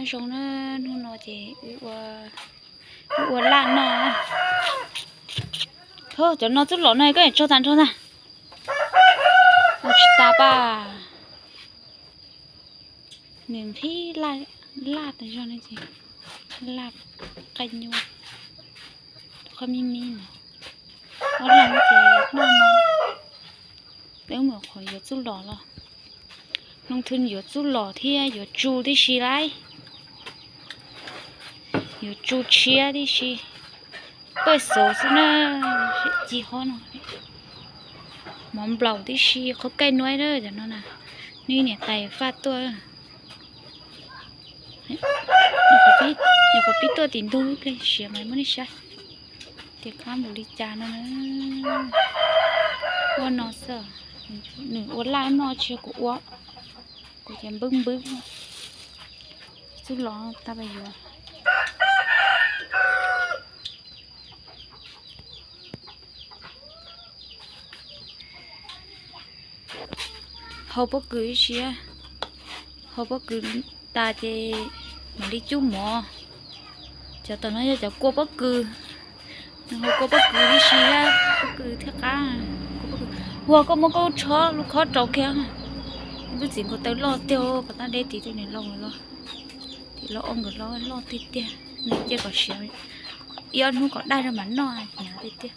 Zoo na, hnub no ces wb ua laj noj. Cov no txuj lom no koj tso tas nrho ntag. Ua tsis tas pab. Nws nqhis laj tas zog no ces laj qaij nyuaj, qhov me me no. Ob leeg ces noj no, peb mus qhov yuav txuj lom los, noo thw yuav txuj lom thiab yuav tsu tib si lauj. Yuav tsu tshiab tib si, paj xauv xwb na, ci hob no. Mov nplaum tib si, qhov kaij nuav cov no na, nws niam tais faj tuaj. Nyuam qhuav pib tuaj tim ntug ib pliag siav mas muab nej saib. Tias qab npaum li cas no na. Ua no xwb, nws ua laj noj tsis yog kuv ua, kuv ces npwb npwb. Txuj lom tau pab yuav. Hau pob kws ib si, hau pob kws tas ces mam li cub mov. Cov tom no yog cov kua pob kws, nws hau kua pob kws ib si, pob kws thiaj qab. Ua koj muab koj lub tshob lub khob rau kiag. Lub txiv nkaus taw loj tiag, pov tab deb tim tus niam laus los, tim laus nkawd los loj tiag tiag. Nws cia kom siav ib ob hnub kom daj rau mam noj, hnyav tiag tiag.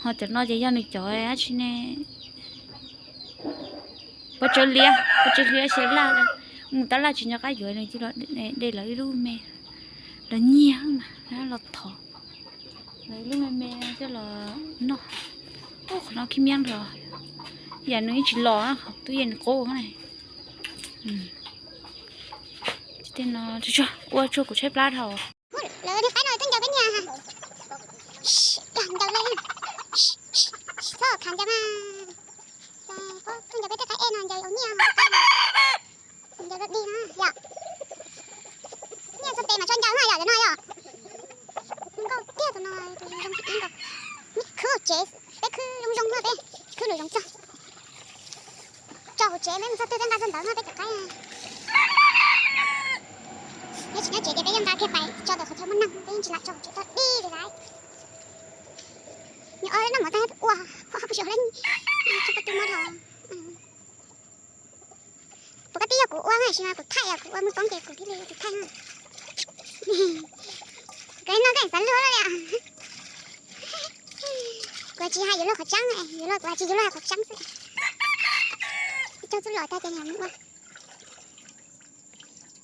Ho cov no ces yog nws cov dab tsi ne, pob tsawb liab, pob tsawb liab siav laj, mus tab laj tsis nco qab yuav nws cia li de lawv ib lub me, lawv nyiag mas los thov lawv ib lub me me coj los noj. Qhov no khib miab nrho, yam nws yeej tsis los, qhov twb yeej qub na. Tej no ua tsuag kuv tshaib plab dhau. Lawv niag qaib no twb ncaws peb niag, ncaws lawm, txhob khav ncaws mas, ncaws peb tej qaib ej no ncaws ua nyiaj, ncaws dog dig no yom. Nyiaj txog tes mas tso ncaws na yom, cov no yom. Nkauj tiag tus no, tus zoo zoo ib nkaus. Khwb hauv tsev, peb khwb zoo zoo na, peb khwb lus zoo txog. Tso hauv tsev, peb mus txog twg peb nqa txog ntawd na peb cov qaib. Nyob tsis nyob tsev ces peb yeej nqa kiag pais tso ntawm qhov chaw muaj neeg, peb yeej tsis lam tso hauv tsev dog dig li lawm. Nws ob noj mov tag ua, ua kuv xyov lawm, tsis tau tu mov dhau. Pom koj tib yog kuv ua na, tab sis mas kuv thaij, kuv ua mus poob ces kuv thiaj li tus thaij na. Kuv no koj xav luag li. Kuv tsis hais yuav luag qhov tseeb, yuav luag kuv tsis yuav luag hais qhov tseeb xwb. Cog txuj lom tag ces mus ua.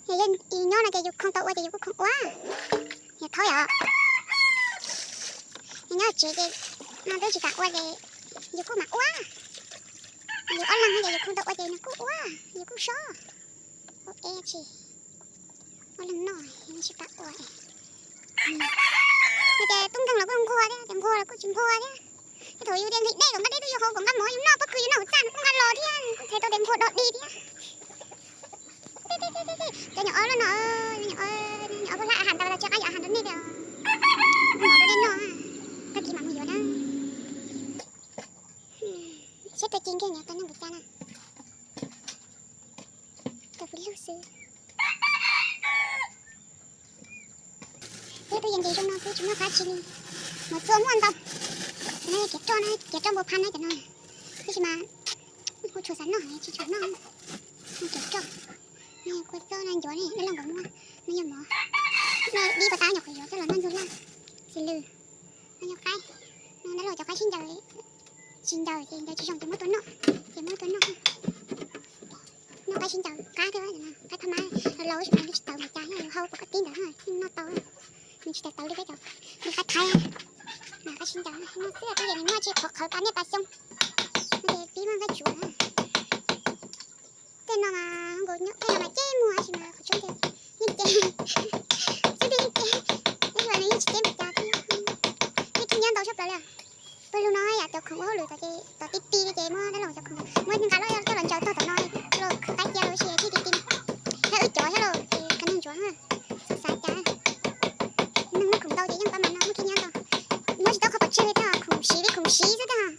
Yog yus nyob no ces yus khoo tau ua ces yus kuj khoo ua. Yog thaub yom. Yus nyob tsev ces no twb tsis kam ua ces yus kuj mam ua. Yus ob leeg no ces yus khoo tau ua ces nws kuj ua, yus kuj sob. Ua es tsis, ua leeg noj tsis kam ua. Yog tias tub nkeeg los kuj nquag thiab, tias nquag los kuj tsis nquag thiab. Thaum yus tias nqhis dej kom nqa dej tuaj yus hau kom nqa mov yus noj pob kws yus noj hauv txaj nws kuj nqa los thiab, nws kuj them tau tias nquag dog dig thiab. Cov nyuam ob lub no, nyuam ob, nyuam ob pog hlab a has ntawd los tsis qab yuav a has rau nej tias mov rau nej noj, tag kis mam mus yuav na. Siab rau ci nkeeg niam tais neeg pus cas na. Tau pw lug xwb. Peb pw yees ces zoo no peb tsis muaj qab tsi li. Mov txua muaj ntau. Cov no yog kev roj, kev roj npau phab na cov no. Tab sis mas kuv tsuas xav noj, tsis tshua noj. Kev roj. Kua txob no ncuav ne, dab laug nkawd muab. No yog mov. No dib pov tab nyuam qhuav yuav coj los noj ntxuag laj. Xis lws. No yog qaib. No dab laug cov qaib sib ncaws, tsis ncaws ces ncaws tsis zoo ces muab tua noj, ces muab tua noj. Noj qaib sib ncaws qab thiab, qaib phab mab laus tsis mas tsis tawv npaum cas, yus hau pom koj tib ntawd noj tau. Nws tsis tawv tawv li peb cov, li qaib thaib. Qaib sib ncaws noj xwb twb ces nws noj tsis qhov qhawv pas niaj pas xyoo. No ces pib muaj nqaij tsuav na. Tej no mas nkaus nyob tej no mas ceb muag tab sis mas qhov tseeb tias yeej ceb, tseeb tias yeej ceb, tab sis mas nws yeej tsis ceb npaum cas thiab. Yeej khib nyiab ntau tshaj plaws li. Pawg lug no yam cov khoom ua hauj lwm tom ti ti li ces muab dab laug cov khoom, muab nqa loj coj los ntsaws tog tom no, los khwv qaib cia los sis thiaj ti ti. Thiab wb cov thiab los ces qhov neeg ntsuav, xav xav cas neeg muaj khoom ntau ces yeej pab mas no muaj khib nyiab ntau. Muab tsis tau qhov pov tseg li thiab, khoom siv li khoom siv xwb thiab.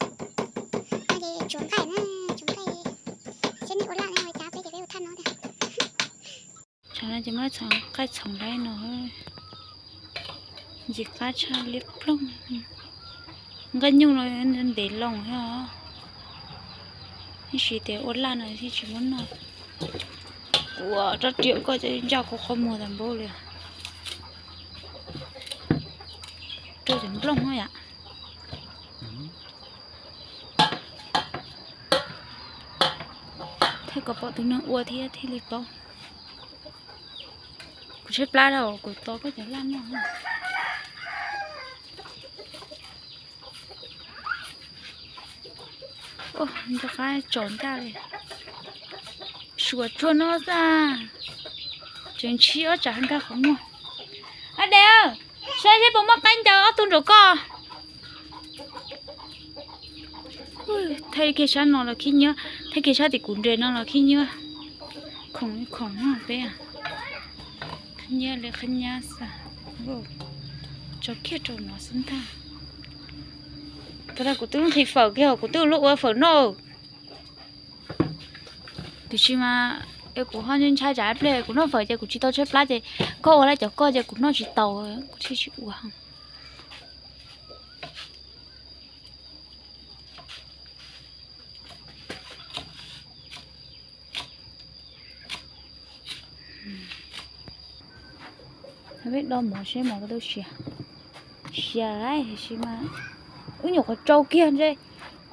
No ces tsuav nqaij na, tsuav nqaij. Saib nej ua laj ne ua cas peb ces peb ua thaj no tiag. No ces muab txhoov qaij txhoov laib no. Ntxim qab tshaj liab ploog. Nqaij nyuj no ntev loo thiab os. Tab sis tias ua laj no thiaj tsis muab noj. Kuv rab riam koj cov ncaj kuv qhov muag tas npaum li. Rau cov nplooj no yom. Thiaj kom pom tus neeg ua thiab thiaj li paub. Kuv tshaib plab dhau kuv tos koj cov laj noj. Nco qab tsom ncaj li. Suav tsuag no xwb. Tseem ntsib ob tsam nkag qhov muag. Ab Dej, saib seb puas muaj qaib ncaws ob tug nraum koj. Thaij kiag sab no los khib nyiab, thaij kiag sab tim kuv nres no los khib nyiab. Khoom li khoom no peb. Qhib nyiab li qhib nyab xwb. Tso kiag rau no xwb ntag. Thaum kuv twb nqhis fawm kiag kuv twb luag ua fawm noj. Tiam sis mas es kuv ho ntshai tsam ib pliag kuv noj fawm ces kuv tsis tau tshaib plab ces koj ua lawm cov koj ces kuv noj tsis tau, kuv thiaj tsis ua. Peb do mov seb mov puas tau siav. Siav lawm tiam sis mas wb nyuam qhuav tsau kiag ntshe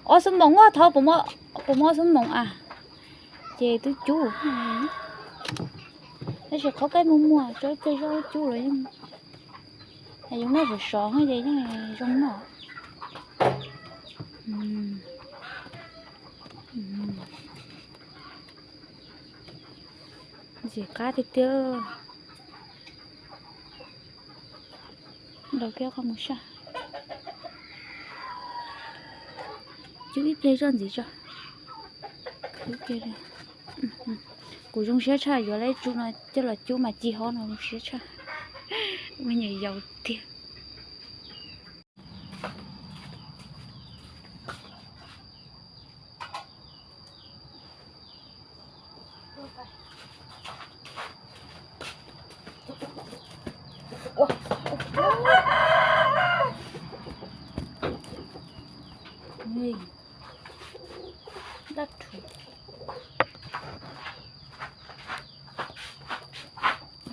ob xuab moos, thov puas muaj ob xuab moos a, ces twb cub. Tab sis qhov kev muag muag tsau ib pliag zog cub los yeej, yus muab sov sov ces yeej zoo noj. Ntxim qab tiag tiag. Daus kiag qhov mus saj. Cub ib pliag zoj ntxiv tso. Kuv zoo siab tshaj yuav lawm ib tsub no coj los cub mas ci hov no zoo siab tshaj. Me nyuam yaus tiag.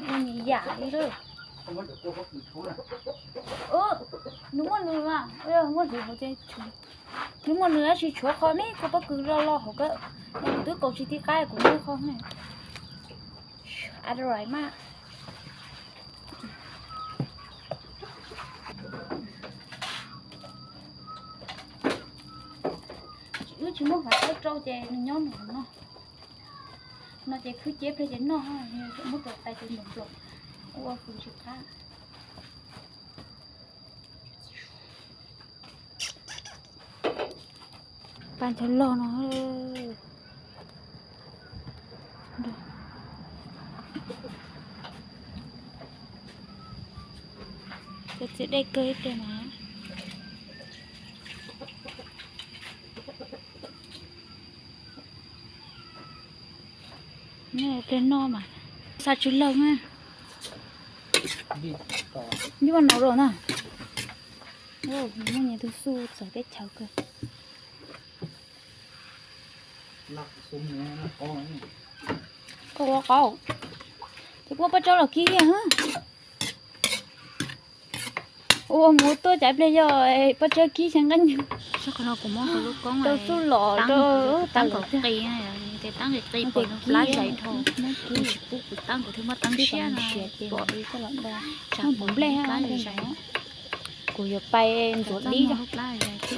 Ua nyiam yam li lawm. Nws muaj nws mas, muaj nws hauv ces nws muaj nws tab sis tshuav qhov me kua pob kws loj loj hauv kawg. Nws twb kaus tsis tib qab kuv muab qhov ne. Arai mas. Wb tsis muab fav thawb rau ces nws nyob mus no. No ces khwb ceb pliag ces noj, muab rau tais ces nws ua fws tsis qab. Paj nchav loj no. Cov txiv dej kawg ib pliag mas. Pliag noj mas xa tsw lawg na. Nyob no rau na. Muaj nyias tus xu txawv teb chaws kawg. Koj ua qau. Ces kuv muab pob tsawb los kib thiab. Ua mus tuaj cas ib pliag yog pob tsawb kib xyov nqeeb. Tau xub los rau tas lawm thiab. Ces kib, kib tsis pub kuv taab kuv thiaj muab taab siab no pom li coj los do. Muab npum nplej, kuv yuav pais ntxuav dib,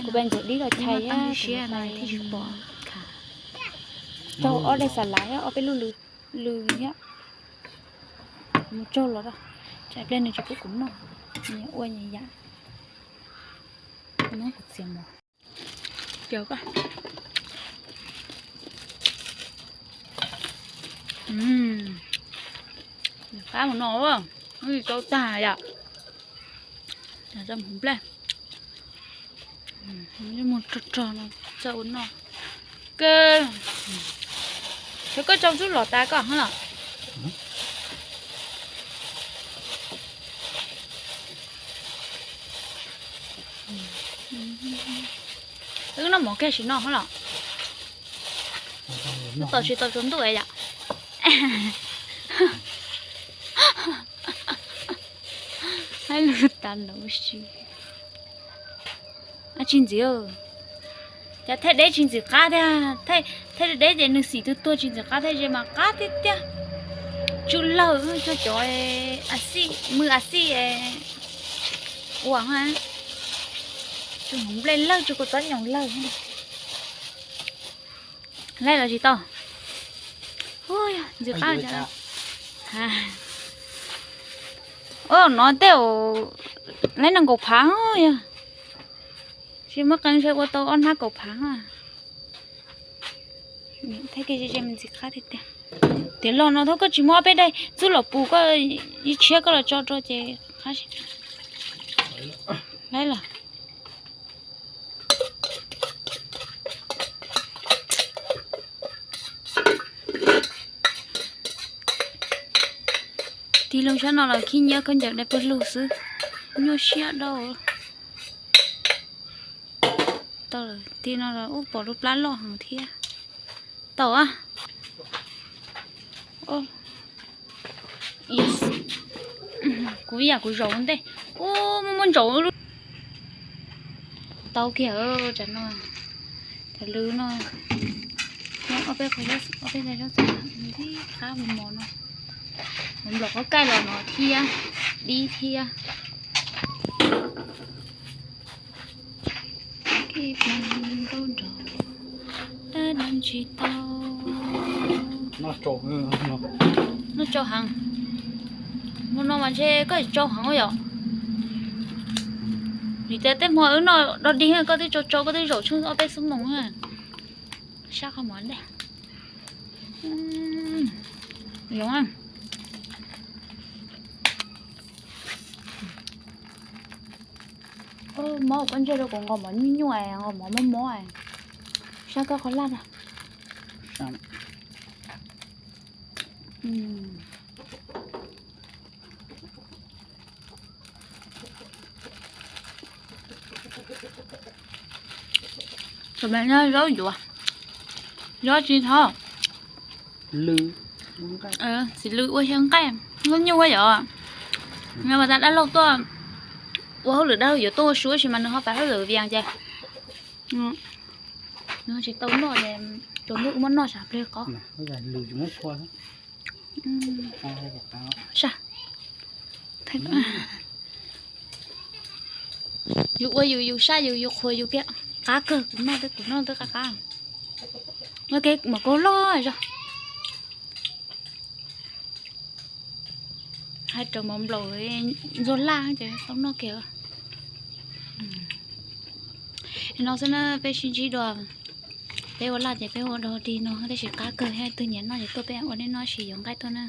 kuv pais ntxuav dib los chais thiab. Rau ob daim xas lav thiab ob peb lub lws thiab. Mus tsaug los rau, tsam pliag nws tsis pub kuv noj, nyias ua nyias yam. Muab kuv txiav mov. Qab mus no, tau tag yom. Mus rog rog no txawj ua noj. Kawg, koj tsau xub los tas koj hov los. Noj mov kiag sim no los. Tab tom tsis tau tsaus ntuj yom. Hais lus tas lus si. Tsis ntxim, cas thaij deb tsis ntxim qab thiab. Thaij deb ces nws xim tuag tuag tsis ntxim qab, thaij ze mas qab tiag tiag. Tsw lawg, tsw cov a xij, mws a xij ua, tsw hmoov nplej lawg, tsw kua txob nyoos lawg. Laib los tsis tau. Ntxim qab. Ua no tej laib nees nkaum phav yog, tsis muaj qee ntshe ua tau ob hnab kaum phav. Thaij kiag ze ze mas ntxim qab tiag tiag. Tiam los no thaum koj tsis muab ob peb daim txuj lom pus koj ib tshiab koj los tso rau ces qab. Laib los. Tig loo sab no los khib nyiab khaub ncaws dai pawg lug xwb, nyuaj siab dau. Tau lawm, tig no los ub pom lub plab loj heev thiab. Tau a. Kuv ib yam kuv zaum ua ntej. Ub, muaj muaj ntsaum. Tau kiag, tsam no, tsam lwm no, ob peb qho, ob peb zaub tib qab mus mos no, mus nplaum qhov kaij los no thiab, dib thiab. Nkauj nraug, dab dab tsis tau. Noj tsau heev. Hmo no mas ntshe koj tsau heev yom. Vim tias tej hmo wb noj dog dig koj twb tsau tsau, koj twb zaum tsheej ob peb xuab moos. Sab qhov mov ntej. Yoov. Mob koj ntsej rau kuv nqos mov nyuaj nyuaj, nqos mov mob mob. Sab koj qhov laj na. Zaub yuav, zaub tsis thov. Txiv lws ua xyaw nqaij, nyuaj nyuaj yom. Mas tas dab laug tuaj ua hauj lwm, dab laug yuav tuaj ua su tab sis mas nws ho pab hauj lwm vias ces nws tsis tau noj, tsaus ntuj wb muab noj tsam pliag qab. Yus ua yus, yus sab yus, yus qhuas yus kiag. Qab kawg, kuv noj twb, kuv noj twb qab qab. Ua ke mas kaus loj zog. Hais rau mov nplaum ntxuag laj ces tau noj kiag. No xwb na, peb sib ntsib dua. Peb ua laj ces peb ua dog dig no tab sis qab kawg, yog leej twg nyiam noj ces tuaj peb ua nej noj, sim yuav nqaij tuaj na.